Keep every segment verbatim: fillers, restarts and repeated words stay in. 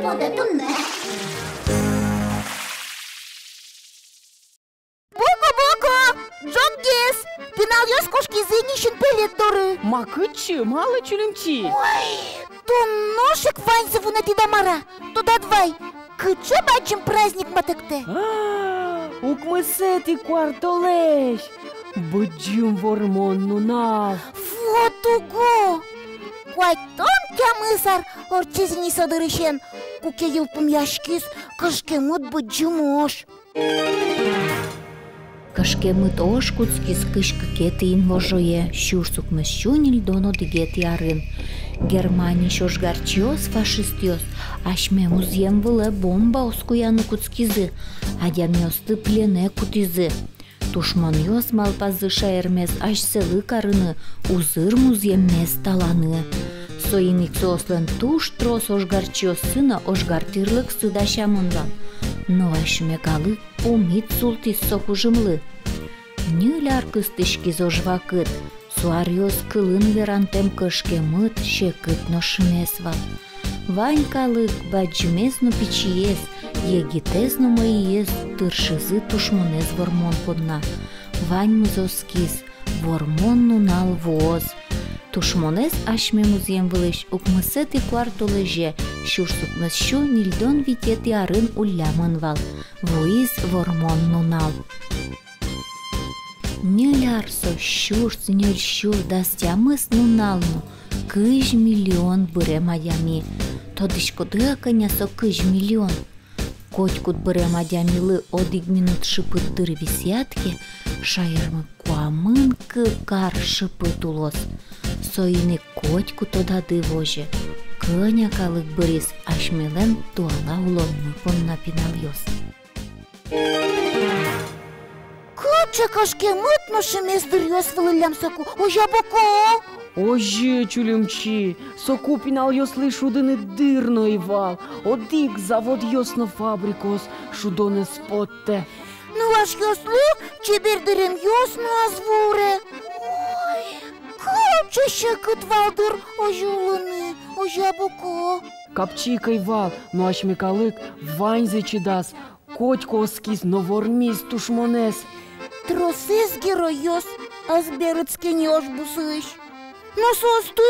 Пода туннэ. Буко, буко, ӝоггес! Пиналъёс кошкизы ни синпелет доры. Ма кытчы, малы, Чулимчи? Ой, тон нош ик ваньзэ вунэтӥд-а, мар-а? Тодад вай, кыӵе бадӟым праздник матэктэ. А, укмысэтӥ куартолэзь, Быдӟым Вормон нунал. Вот уго! Куатьтон тямыс ар ортчиз ини со дырысен, куке йылпумъяськиз кышкемыт Быдӟым ож. Кышкемыт ож кутскиз кызь кыкетӥ инвожое, сюрс укмыссю ньыльдон одӥгетӥ арын. Германиысь ожгарчиос, фашистъёс, асьме музъем вылэ бомбаос куяны кутскизы, адямиосты пленэ кутӥзы. Тушмонъёс малпазы шаермес асьсэлы карыны, узыр музъеммес таланы. Соин ик соослэн туж трос ожгарчиоссы но ожгар тӥрлыксы дасямын вал. Но асьме калык пумит султӥз со кужымлы. Ньыль ар кыстӥськиз ож вакыт. Со аръёс кылын верантэм кышкемыт, секыт но шимес вал. Вань калык, бадӟымез но пичиез, егитэз но мӧйыез, тыршизы тушмонэз вормон понна. Ваньмыз оскиз, Вормон нунал вуоз. Тушмонэз асьме музъем вылысь укмысэтӥ куартолэзе, сюрс укмыссю ньыльдон витетӥ арын уллямын вал. Вуиз Вормон нунал. Ньыль ар со сюрс ньыль сю дас тямыс нунал но кызь миллион бырем адями. Тодӥськоды-а, кӧня со кызь миллион? Котькуд бырем адямилы одӥг минут шыпыт дыр висъяд ке, шаермы куамын кык ар шыпыт улоз. Соин ик котьку тодады возе, кӧня калык быриз асьмелэн туала улонмы понна пиналъёс. Кыӵе кышкемыт но шимес дыръёс вылӥллям соку, озьы-а, Буко? Озьы, Чулимчи, соку пиналъёслы шудыны дыр но ӧй вал, одӥг заводъёс но фабрикаос шудон ӧз поттэ. Нылашъёслы чебер дэремъёс но ӧз вуре. Ой, кыӵе секыт вал дыр озьы улыны, озьы-а, Буко? Капчи ик ӧй вал, но асьме калык ваньзэ чидаз, котьку оскиз но вормиз тушмонэз. Тросэз геройёс ӧз берытске ни ож бусыысь. Но соосты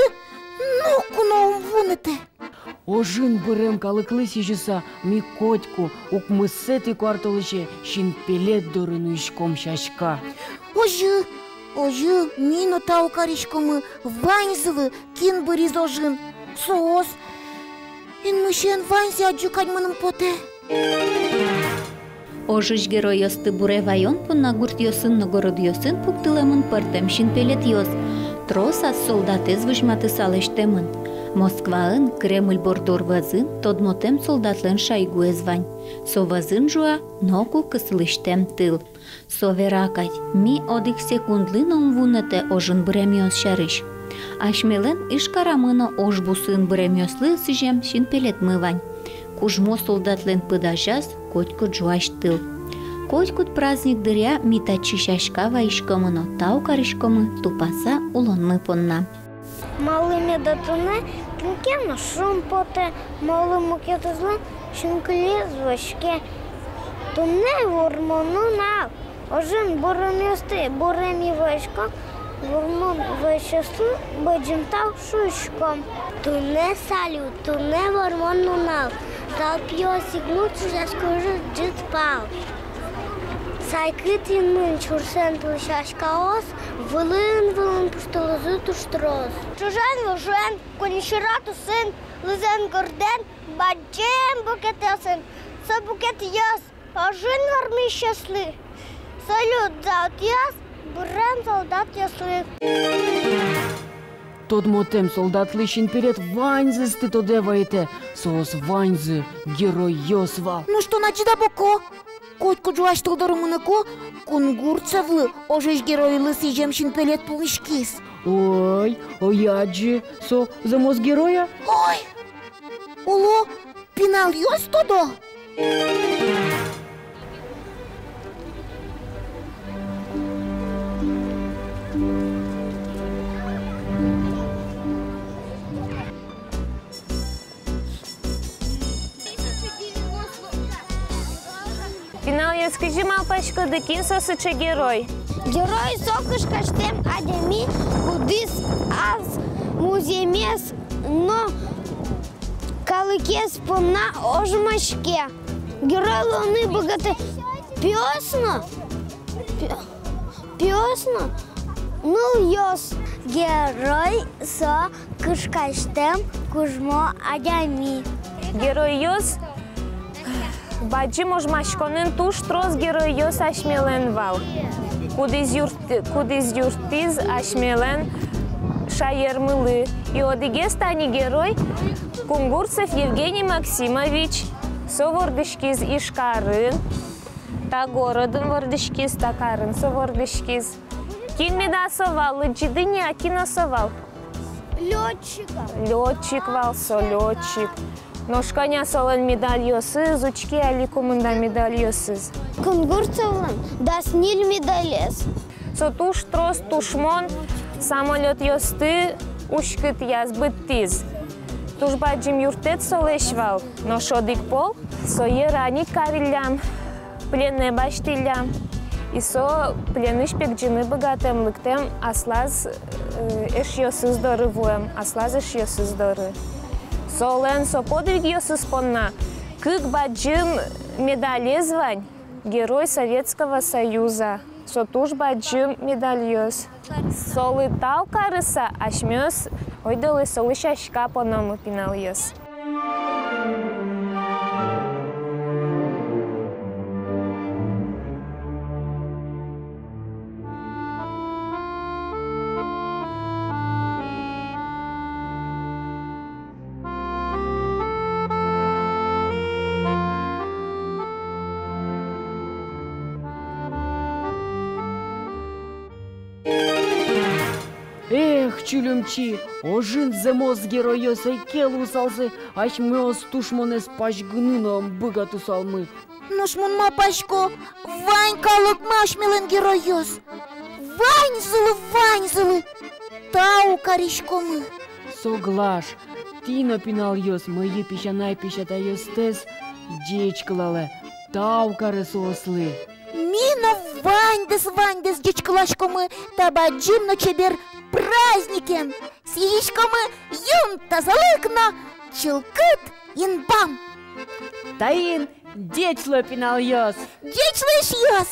ноку но ум вунэтэ. Ожын бырем калыклы сӥзьыса, ми котьку укмысэтӥ куартолэзе синпелет доры нуиськом сяська. Озьы, озьы, ми но тау кариськомы ваньзылы, кин быриз ожын. Соос инмысен ваньзэ адӟо кадь мыным потэ. Ожысь геройёсты буре ваён понна гуртъёсын но городъёсын пуктылэмын пӧртэм синпелетъёс. Тросаз солдатэз возьматыса лэсьтэмын. Москваын, Кремль борддор вӧзын тодмотэм солдатлэн шайгуэз вань. Со вӧзын ӝуа ноку кысылӥсьтэм тыл. Со вера кадь, ми одӥг секундлы но ум вунэтэ ожын быремъёс сярысь. Асьмелэн Ижкарамы но ож бусыын быремъёслы сӥзем синпелетмы вань. Кужмо солдатлэн пыдазяз котьку ӝуась тыл. Котькуд праздник дыръя ми татчы сяська вайиськомы но тау кариськомы тупаса улонмы понна. Малы меда туннэ кин ке но шумпотэ, малы мукетызлэн синкылиез ваське? Туннэ Вормон нунал. Ожын буремъёсты буре ми ваиськом, Вормон ваисьёслы бадӟым тау шуиськом. Туннэ салют, туннэ Вормон нунал. Залпиос ик луо, ӵужъяськозы ӝыт пал. Сайкыт инмын сюрсэн тылӥсь сяськаос вылын-вылын пуштылозы туж трос. Ӵужен-выжен, куинь сьӧра тусын, лызэн-гордэн, бадӟым букетъёсын. Со букетъёс ожын вормисьёслы, салют-залпиос бырем солдатъёслы. Тодмотэм солдатлы синпелет ваньзэсты тодэ-вайытэ, соос ваньзы геройёс вал. Ну что, начида, Буко? Котьку ӝуась тыл доры мыныку, кунгурт сӧвлы ожысь геройлы сӥзем синпелет пумиськиз. Ой, ой, адӟы, со зэмос герой-а? Ой, оло, пиналъёс тодо. Пиналъёс, кызьы малпаськоды, кин со сыӵе герой? Герой — со кышкасьтэм адями, кудӥз ас музъемез но калыкез понна ожмаське. Герой луыны быгатэ пиос но, пи-, пиос но нылъёс. Герой — со кышкасьтэм кужмо адями. Геройёс бадӟым ожмаськонын туж трос геройёс асьмелэн вал, кудӥз юрт-, кудӥз юрттӥз асьмелэн шаермылы. И одӥгез тани герой — Кунгурцев Евгений Максимович. Со вордӥськиз Ижкарын, та городын вордӥськиз, та карын со вордӥськиз. Кин меда со вал, лыдӟиды ни-а, кин со вал? Лётчик. Лётчик вал со, лётчик. Нош кӧня солэн медальёсыз, учке али, кумында медальёсыз. Кунгурцевлэн дас ньыль медалез. Со туж трос тушмон самолётъёсты уськытъяз, быдтӥз. Туж бадӟым юрттэт солэсь вал. Нош одӥг пол сое ранить кариллям, пленэ басьтӥллям. И со пленысь пегӟыны быгатэм, лыктэм аслаз, э, эшъёсыз доры, вуэм аслаз эшъёсыз доры. Солэн со подвигъёсыз понна кык бадӟым медалез вань, Герой Советского Союза. Со туж бадӟым медальёс. Солы тау карыса, асьмеос ойдолэ солы сяська пономы, пиналъёс. Эх, Чулюмчи, ожын зэмос геройёс ӧй ке луысалзы, асьмеос тушмонэз пазьгыны но ӧм быгатысалмы. Нош мон малпасько, вань калыкмы асьмелэн геройёс. Ваньзылы, ваньзылы тау кариськомы. Соглаш, тӥ но, пиналъёс, мӧйы песянай-песятайёстэс ӟечкылалэ, тау каре соослы. Ми но ваньдэс, ваньдэс ӟечкыласькомы та бадӟым но чебер праздникен. Сӥзиськомы юн тазалык но чылкыт инбам. Таин ӟеч луэ, пиналъёс! Ӟеч луэ, эшъёс!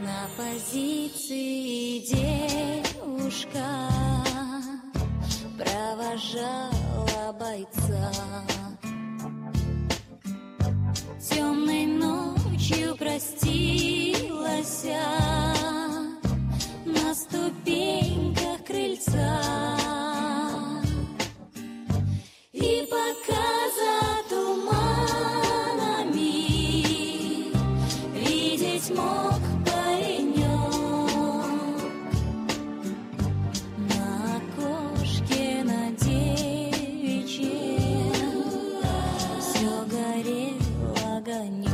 На позиции девушка провожала бойца. Тёмной ночью простилася на ступеньках крыльца. И пока за туманами видеть мог паренёк, на окошке на девичьем всё горел огонёк.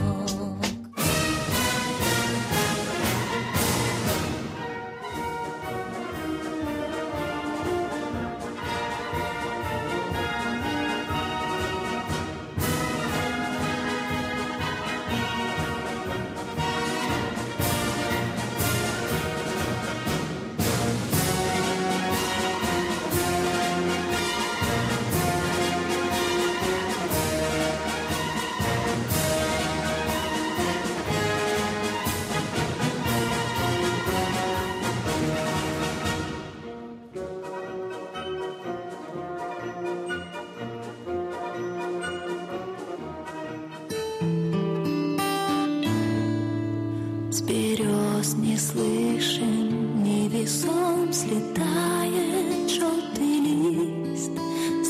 С берёз не слышен, невесом слетает жёлтый лист.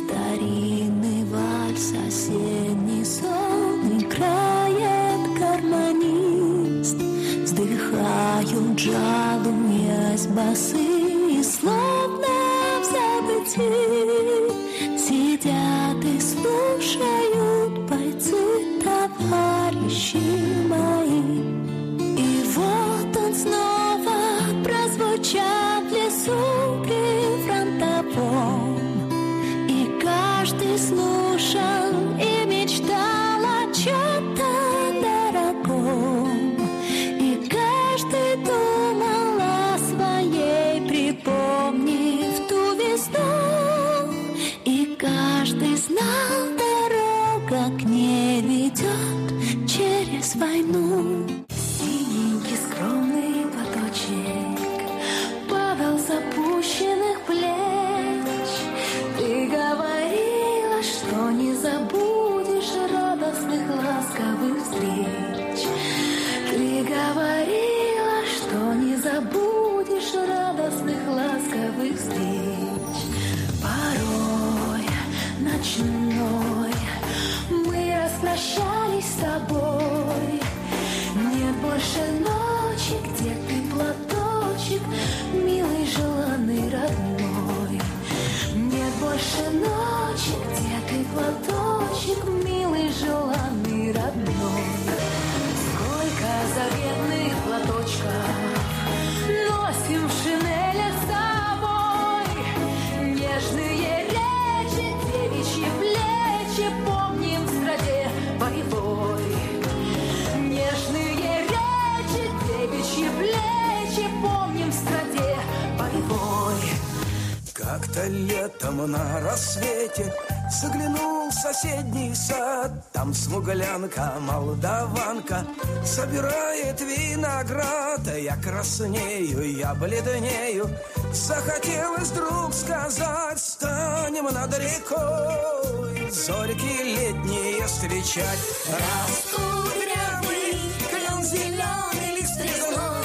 Старинный вальс осенний сон играет гармонист. Вздыхают, жалуясь, басы, и словно в забытии сидят и слушают бойцы, товарищи мои. И вот он снова прозвучал в лесу прифронтовом, и каждый слушал и мечтал о чём войну. Синенький скромный платочек падал с опущенных плеч. Ты говорила, что не забудешь радостных ласковых встреч. Ты говорила, что не забудешь радостных ласковых встреч. Порой ночной мы распрощались с тобой. Нет больше ночи, где ты, платочек, милый, желанный, родной. Нет больше ночи, где ты, платочек, милый, желанный, родной. Сколько заветных платочков носим в шинелях с тобой. Нежные речи, девичьи плечи помним в страде боевой. Нежные речи, девичьи плечи помним в страде боевой. Как-то летом на рассвете заглянул в соседний сад. Там смуглянка, молдаванка, собирает виноград. Я краснею, я бледнею. Захотелось вдруг сказать: станем над рекой зорьки летние встречать. Раскудрявый клён зелёный листвой